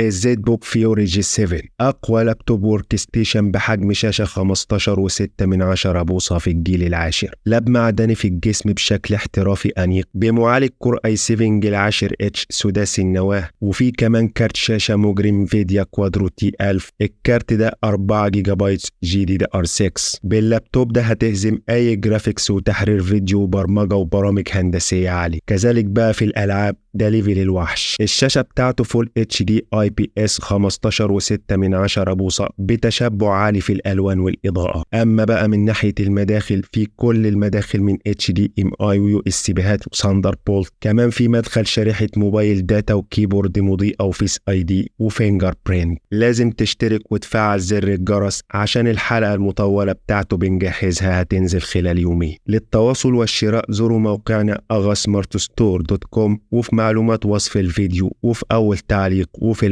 ال ZBook Fury G7 اقوى لابتوب workstation بحجم شاشة 15.6 من 10 بوصه في الجيل العاشر، لاب معدني في الجسم بشكل احترافي انيق، بمعالج Core i7 جيل 10 H سداسي النواه، وفي كمان كارت شاشة مجرم Nvidia Quadro T1000. الكارت ده 4 جيجا بايت GDDR6. باللابتوب ده هتهزم اي graphics وتحرير فيديو وبرمجه وبرامج هندسية عالية. كذلك بقى في الالعاب ده level الوحش. الشاشة بتاعته full HD IPS 15.6 من 10 بوصة بتشبع عالي في الالوان والاضاءة. اما بقى من ناحية المداخل، في كل المداخل من HDMI و USB هات و Thunderbolt، كمان في مدخل شريحة mobile data و keyboard مضيئة و Face ID و fingerprint. لازم تشترك وتفعل زر الجرس عشان الحلقة المطولة بتاعته بنجهزها، هتنزل خلال يومين. للتواصل والشراء زوروا موقعنا aghasmartstore.com، وفي معلومات وصف الفيديو وفي أول تعليق وفي